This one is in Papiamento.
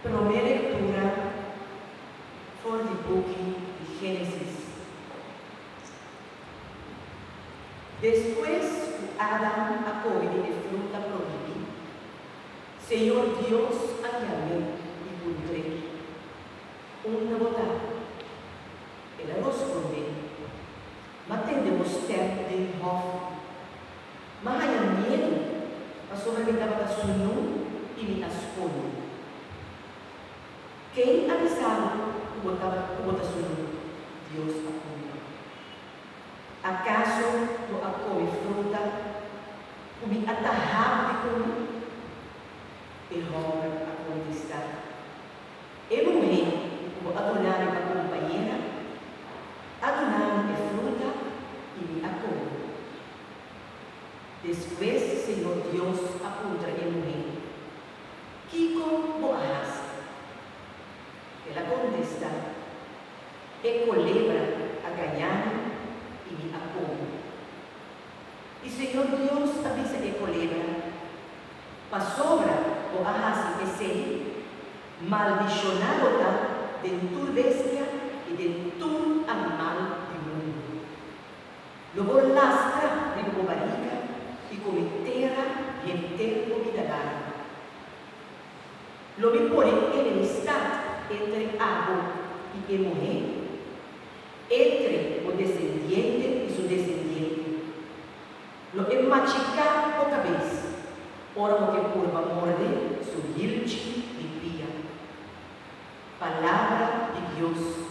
Promé lektura for di buki di Génesis. Despues ku Adam a kome di e fruta prohibí, Señor Dios a yam'é i puntr'é, Unda bo ta? El a rospondé, M'a tende bo stèm den hòfi. M'a haña miedu pasobra mi tabata sunú i mi a skonde. Ken a bisa bo ku bo tabata ku bo ta sunú? Dios a puntra. Akaso bo a kome fruta ku mi a taha bo di kome? E hòmber a kontestá, E muhé ku bo a duna mi pa kompañera a duna mi e fruta i mi a kome. Despues Señor Dios a puntra e muhé, Kiko bo a hasi? El a kontestá, E kolebra a gañá mi i mi a kome. I Señor Dios a bisa e kolebra, Pasobra bo a hasi esei, maldishoná bo ta den tur bestia i den tur animal di mundu. Lo bo lastra riba bo barika i kome tera henter bo bida largu. Lo mi pone enemistat entre abo i e muhé, entre bo desendiente i su desendiente. Lo e machiká bo kabes ora bo ke purba morde su hilchi di pia. Palabra di Dios.